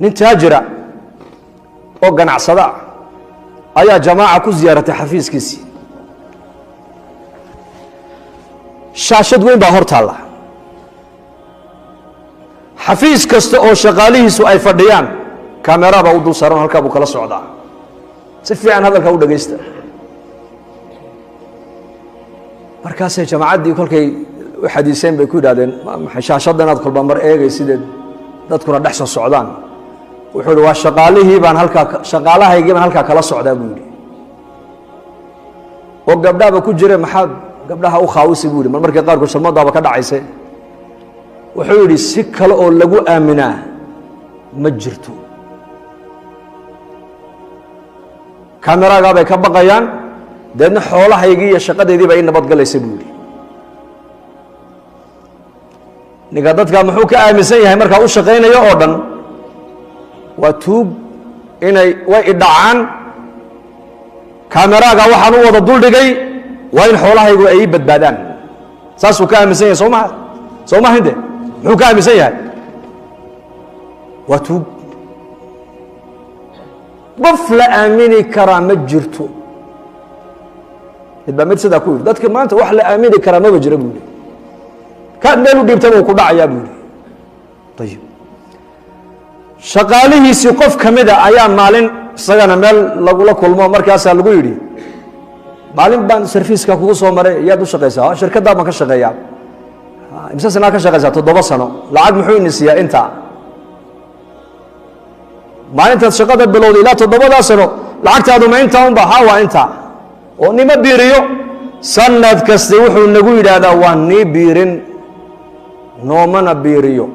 Nin taajira oo ganacsada ah ayaa jamaaca ku ziyaaratay xafiiskiisii. Shaashad weyn baa hor taalla. Xafiis kasta oo shaqaalihiisu ay fadhiyaan kamera baa u dul saaran, halkaa buu kala socdaa. Si fiican hadalkaa u dhegaysta. Markaasay jamaacaddii kolkay u xadiiseen bay ku yidhahdeen, maxay shaashadanaad kolba mar eegay sideed dadkuna dhex soo socdaan? Wuxuu yidhi, waa shaqaalihii baan halkaa, shaqaalahaygii baan halkaa kala socdaa, buu yidhi. Oo gabdhahaba ku jire, maxaad gabdhaha u khaawisi, buu yidhi. Mar markii qaarkood sharmadaaba ka dhacayse. Wuxuu yidhi, si kale oo lagu aaminaa ma jirto, kameragaa bay ka baqayaan, deedna xoolahaygii iyo shaqadeydii baa ii nabadgalaysa, buu yidhi. Ninka dadka muxuu ka aaminsan yahay markaa u shaqaynayo oo dhan waa tuug, inay way idhacaan, kameraaga waxaan u wada duldhigay waa in xoolahaygu ay ii badbaadaan, saasuu ka aaminsan yahay. Soo maha? Soo maha inte muxuu ka aaminsan yahay? Waa tuug, qof la aamini karaa ma jirto. Mid baa mid sidaa ku yidhi, dadka maanta wax la aamini karaa maba jira, buu yidhi. Kaad meel u dhiibtaba uu ku dhacayaa, buu yidhi. Ayib, shaqaalihiisii qof ka mida ayaa maalin isagana meel lagula kulmo, markaasaa lagu yidhi, maalin baan sarfiiska kugu soo maray, yaad u shaqaysaa? Shirkaddaa baan ka shaqeeyaa. Imse sanaa ka shaqaysaa? 7 sano. Lacag muxuu ini siiyaa? Intaa maalintaad shaqada bilowday ilaa 7daa sano lacagtaadu ma intaa unba? Ha, waa intaa. Oo nima biiriyo? Sanad kasta wuxuu nagu yidhaahdaa waa nii biirin, noomana biiriyo.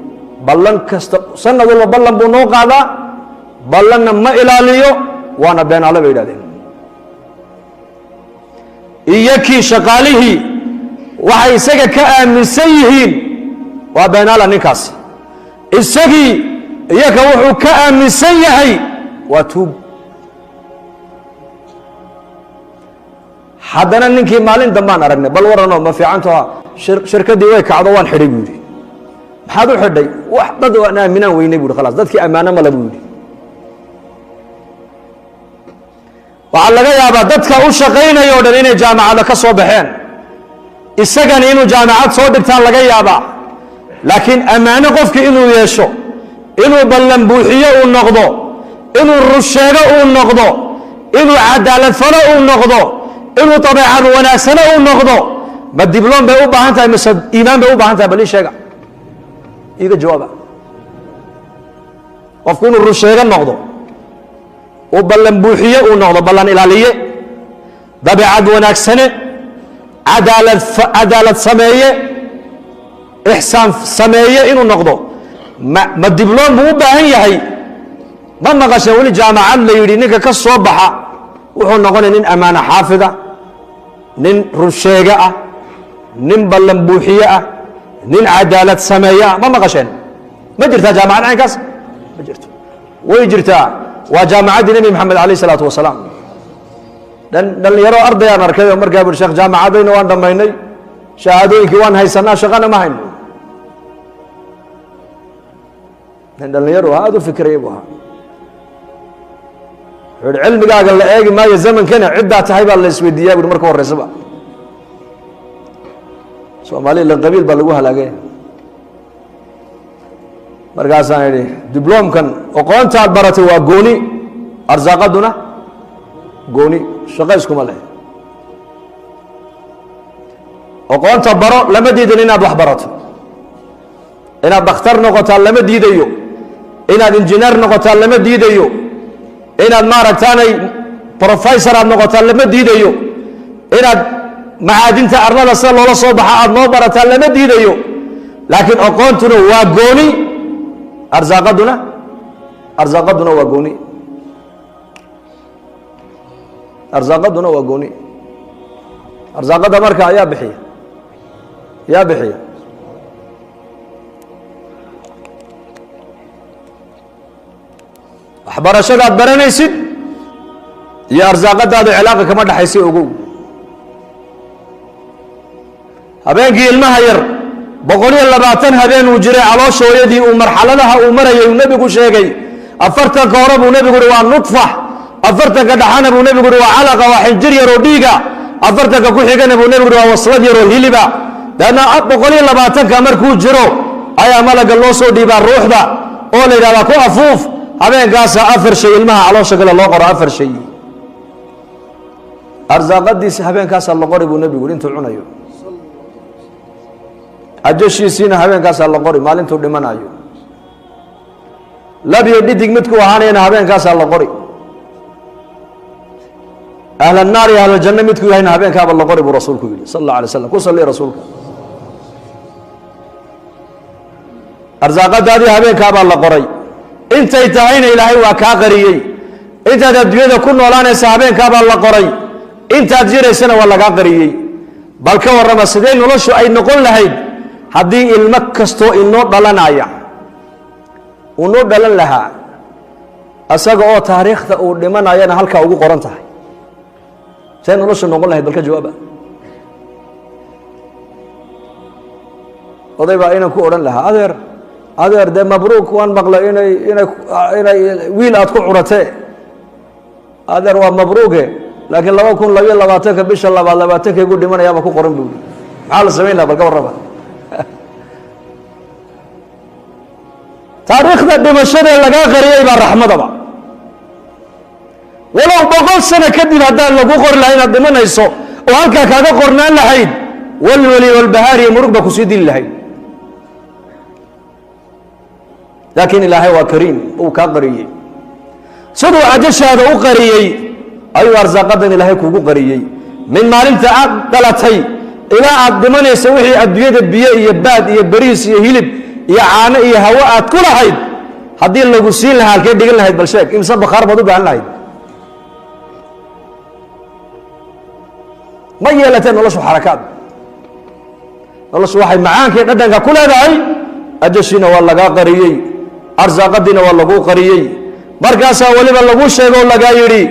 Ballan kasta, sanad walba ballan buu noo qaadaa, ballanna ma ilaaliyo, waana beenaale, bay yidhahdeen. Iyakii shaqaalihii waxay isaga ka aaminsan yihiin waa beenaala ninkaasi, isagii iyaka wuxuu ka aaminsan yahay waa tuug. Haddana ninkii maalin dambaan aragnay, bal waranoo ma fiicanto, shirkaddii way kacdo, waan xidhay, buu yidhi. Maxaad u xidhay? Wax dad waan aaminaan weynay, bu yidhi. Khalaas, dadkii ammaano male, buu yidhi. Waxaa laga yaabaa dadka u shaqaynaya o dhan inay jaamacado ka soo baxeen, isagani inuu jaamacad soo dhigtaan laga yaabaa, laakiin ammaano qofki inuu yeesho, inuu ballan buuxiyo uu noqdo, inuu rusheego uu noqdo, inuu cadaalad falo uu noqdo, inuu dabeecad wanaagsano uu noqdo, ma dibloom bay u baahan tahay mise iimaan bay u baahan tahay? Bal ii sheega, iiga jawaaba. Qofku inuu rusheego noqdo, uu ballan buuxiye uu noqdo, ballan ilaaliye, dabeecad wanaagsane, cadaalad sameeye, ixsaan sameeye inuu noqdo, ma dibloom buu u baahan yahay? Ma maqasheen weli jaamacad la yidhi ninka ka soo baxa wuxuu noqonaya nin ammaano xaafida, nin runsheege ah, nin ballan buuxiye ah, nin cadaalad sameeye ah? Ma maqasheen? Ma jirtaa jaamacad caynkaas? Ma jirto. Way jirtaa, waa jaamacaddii Nebi Maxamed alayh isalaatu wasalaam. Dhalinyaro ardayaan arkay oo markaa buri, sheekh, jaamacadayna waan dhammaynay, shahaadooyinkii waan haysanaa, shaqana ma hayno. Nin dhalinyaro aada u fikiraya buu ahaa. Wuxuu yihi, cilmigaaga la eegi maayo zamankana, ciddaa tahay baa la isweydiiyaa, buri. Marka horeysaba Soomaaliya la qabiil baa lagu halaagay. Markaasaan idhi, dibloomkan aqoontaad baratay waa gooni, arsaaqaduna gooni, shaqo iskuma leh. Aqoonta baro, lama diidan inaad wax barato, inaad dhakhtar noqotaa lama diidayo, inaad injineer noqotaa lama diidayo, inaad maaragtaanay professor aad noqotaa lama diidayo, inaad macaadinta arlada sida loola soo baxa aad noo barataa lama diidayo, laakiin aqoontuna waa gooni, arsaaqaduna waa gooni, arsaaqaduna waa gooni. Arsaaqadda marka ayaa bixiya, yaa bixiya? Waxbarashadaad baranaysid iyo arsaaqadaadu cilaaqa kama dhexaysa, ogow. Habeenkii ilmaha yar 120 habeen uu jiray calooshooyadii, uu marxaladaha uu marayay uu nebigu sheegay, 40ka hore buu nebigu uhi waa nudfax, 40ka dhaxana buu nebigu uhi waa calaqa, waa xinjir yaroo dhiiga, 40ka ku xigana buu nebigu uhi waa waslad yaroo hiliba. Deedna 120ka markuu jiro ayaa malaga loo soo dhiibaa ruuxda oo la yidhahdaa ku afuuf. Habeenkaasa 4 shay ilmaha caloosha gale loo qoro, 4 shay arsaaqadiisa habeenkaasaa la qori buu nebigu yidhi intuu cunayo. Ajashiisiina habeenkaasaa la qori maalintuu dhimanayo. Labiyo dhidig midkuu ahaanayana habeenkaasaa la qori. Ahlannaar iyo ahlaljanno midkuu yahayna habeenkaaba la qori buu rasuulku yidhi sal alla alay slam. Ku salli rasuulka. Arsaaqadaadii habeenkaabaa la qoray, intay tahayna ilaahay waa kaa qariyey. Intaad adduunyada ku noolaanaysa habeenkaabaa la qoray, intaad jiraysana waa lagaa qariyey. Bal ka warrama sidee noloshu ay noqon lahayd haddii ilmo kastoo inoo dhalanaya uu noo dhalan lahaa isaga oo taariikhda uu dhimanayana halkaa ugu qoran tahay? See noloshu noqon lahayd? Bal ka jawaaba. Oday baa inan ku odhan lahaa, adeer adeer dee mabruuk, waan maqlay inay inay inay wiil aad ku curatee, adeer waa mabruuke, laakiin 2022ka bisha labaad 20kaygu dhimanayaaba ku qoran buu yidhi. Maxaa la samayn laha? Bal ka warrama. Taariikhda dhimashadee lagaa qariyey baa raxmadaba. Walow 100 sano kadib haddaan lagu qori lahay inaad dhimanayso oo halkaa kaaga qornaan lahayd, walwali walbahaariyo murug baa kusii dili lahayd. Laakiin ilaahay waa kariim, uu kaa qariyey. Siduu ajashaada u qariyey ayuu arsaaqadan ilaahay kugu qariyey. Min maalinta aad dhalatay ilaa aad dhimanaysa wixii adduunyada biyo iyo baad iyo bariis iyo hilib iyo caano iyo hawo aad ku lahayd haddii lagu siin lahaa, halkee dhigan lahayd? Bal sheeg, imse bakhaar baad u baahan lahayd? Ma yeelateen noloshu xarakaad. Noloshu waxay macaankii dhadhanka ku leedahay ajashiina waa lagaa qariyey, arsaaqadiina waa laguu qariyey. Markaasaa weliba lagu sheego o lagaa yidhi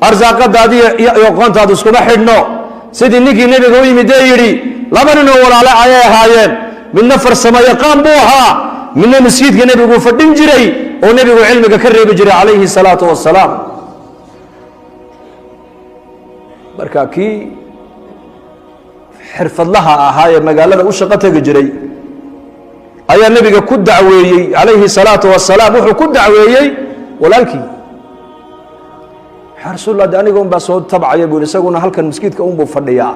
arsaaqadaadi iyo aqoontaadu iskuma xidhno. Sidii ninkii nebiga u yimid ee yidhi laba ninoo walaale ayay ahaayeen, midna farsamo yaqaan buu ahaa, midna masjidka nebiguu fadhin jiray oo nebigu cilmiga ka reebi jiray calayhi salaatu wasalaam. Marka kii xirfadlaha ahaa ee magaalada u shaqo tegi jiray ayaa nebiga ku dacweeyey calayhi salaatu wasalaam. Wuxuu ku dacweeyey walaalkii, yaa rasuul de aniga un baa soo tabcaya bu yidhi, isaguna halkan maskiidka un buu fadhiyaa.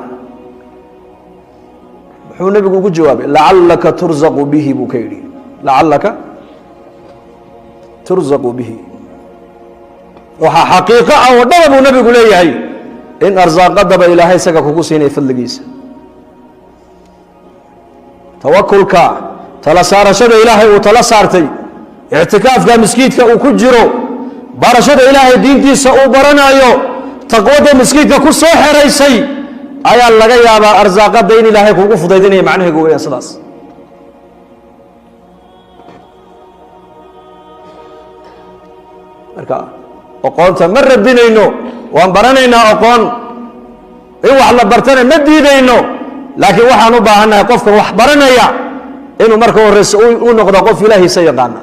Muxuu nebigu ugu jawaabay? Lacallaka turzaqu bihi buu ka yidhi, lacallaka turzaqu bihi. Waxaa xaqiiqo ah oo dhaba buu nebigu leeyahay in arsaaqadaba ilaahay isaga kugu siinaya fadligiisa. Tawakulka, tala saarashada ilaahay uu tala saartay, ictikaafka miskiidka uu ku jiro, barashada ilaahay diintiisa uu baranayo, taqwada miskiidka ku soo xeraysay ayaa laga yaabaa arsaaqada in ilaahay kugu fudaydinaya. Macnaheegu weyaan sidaas. Marka oqoonta ma radinayno, waan baranaynaa oqoon, in wax la bartana ma diidayno, laakiin waxaan u baahannahay qofkan wax baranaya inuu marka horeyse u noqdo qof ilaahiisa yaqaana,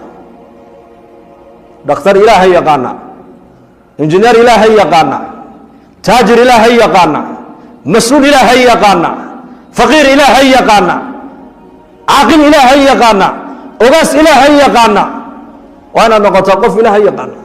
dhakhtar ilaahay yaqaana, injineer ilaahay yaqaana, taajir ilaahay yaqaana, mas-uul ilaahay yaqaana, faqiir ilaahay yaqaana, caaqil ilaahay yaqaana, ogaas ilaahay yaqaana. Waa inaad noqotaa qof ilaahay yaqaana.